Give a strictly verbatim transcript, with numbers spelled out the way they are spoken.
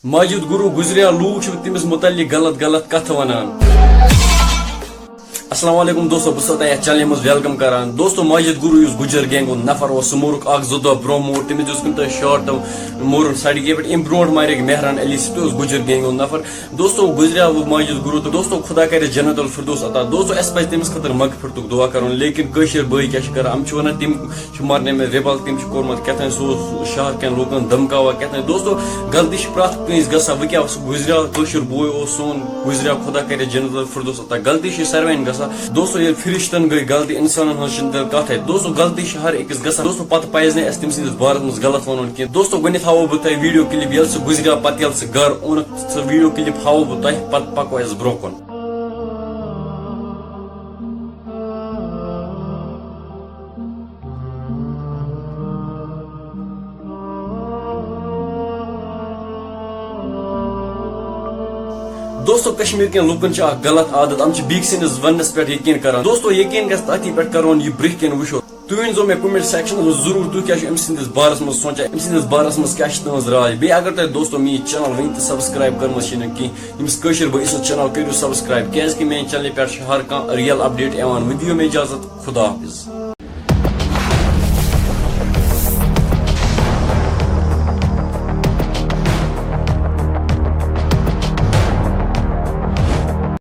ماجد گروہ گزریو، لوٗکھ چھِ تٔمِس مُتعلِق غلط غلط کتھٕ ونان۔ السلام علیکم دوستو، بہٕ چھُسو تۄہہِ یتھ چینلہِ منٛز ویلکم کران۔ دوستو، ماجد گروہ یُس گُجر گینگ ہُنٛد نفر اوس، سُہ مورُکھ اکھ زٕ دۄہ برونٛہہ مور تٔمِس، یُس کُنہِ تہِ شارٹ ٹٔرم مورُن سڑکہِ پٮ۪ٹھ۔ اَمہِ برونٛٹھ ماریکھ مہران علی، سُہ تہِ اوس گُجر گینگ ہُنٛد نفر۔ دوستو، گُزریو وۄنۍ ماجد گروہ تہٕ دوستو، خدا کرِ جنت الفردوس عطا۔ دوستو، اَسہِ پزِ تٔمِس خٲطرٕ مغفرتُک دعا کرُن، لیکن کٲشِر بٲے کیٛاہ چھِ کران؟ یِم چھِ ونان تِم چھُ مارنے میں ریبل، تٔمۍ چھُ کوٚرمُت کیٛاہ تام، سُہ اوس شہر کٮ۪ن لوٗکن دھمکاوان کیٛاہ تام۔ دوستو، غلطی چھِ پرٛٮ۪تھ کٲنٛسہِ گژھان۔ وۄنۍ کیٛاہ، سُہ گُزریو، کٲشُر بوے اوس سون، گُزریو، خدا کرِ جنت الفردوس عطا۔ غلطی چھِ ساروٮ۪ن گژھان۔ دوستو، ییٚلہِ فرشتن گٔے غلطی، انسانن ہٕنٛز چھِنہٕ تیٚلہِ کتھے۔ دوستو، غلطی چھِ ہر أکِس گژھان۔ دوستو، پتہٕ پزِ نہٕ اَسہِ تٔمۍ سٕنٛدِس بارس منٛز غلط ونُن کینٛہہ۔ دوستو، گۄڈٕنٮ۪تھ ہاوو بہٕ تۄہہِ ویڈیو کلپ، ییٚلہِ سُہ گُزریو، پتہٕ ییٚلہِ سُہ گرٕ اوٚنُکھ، سُہ ویڈیو کلپ ہاوو بہٕ تۄہہِ، پتہٕ پکو أسۍ برونٛہہ کُن۔ دوستو، کشمیر کٮ۪ن لوٗکن چھِ اکھ غلط عادت، یِم چھِ بیٚکہِ سٕنٛدِس وننس پٮ۪ٹھ یقین کران۔ دوستو، یقین گژھِ تٔتھی پٮ۪ٹھ کرُن، یہِ برٛونٛہہ کِنۍ وٕچھو۔ تُہۍ ؤنۍ زیو مےٚ comment section منٛز ضروٗر، تُہۍ کیٛاہ چھِو أمۍ سٕنٛدِس بارس منٛز سونٛچان، أمۍ سٕنٛدِس بارس منٛز کیٛاہ چھِ تُہٕنٛز راے۔ بیٚیہِ اگر تۄہہِ دوستو میٛٲنۍ channel وٕنہِ تہِ subscribe کٔرمٕژ چھِ نہٕ کینٛہہ، ییٚمِس کٲشِر بٲے سٕنٛز channel کٔرِو subscribe، کیٛازِ کہِ میٛانہِ channelہِ پٮ۪ٹھ چھِ ہر کانٛہہ real update یِوان۔ وۄنۍ دِیِو مےٚ اجازت، خدا حافظ۔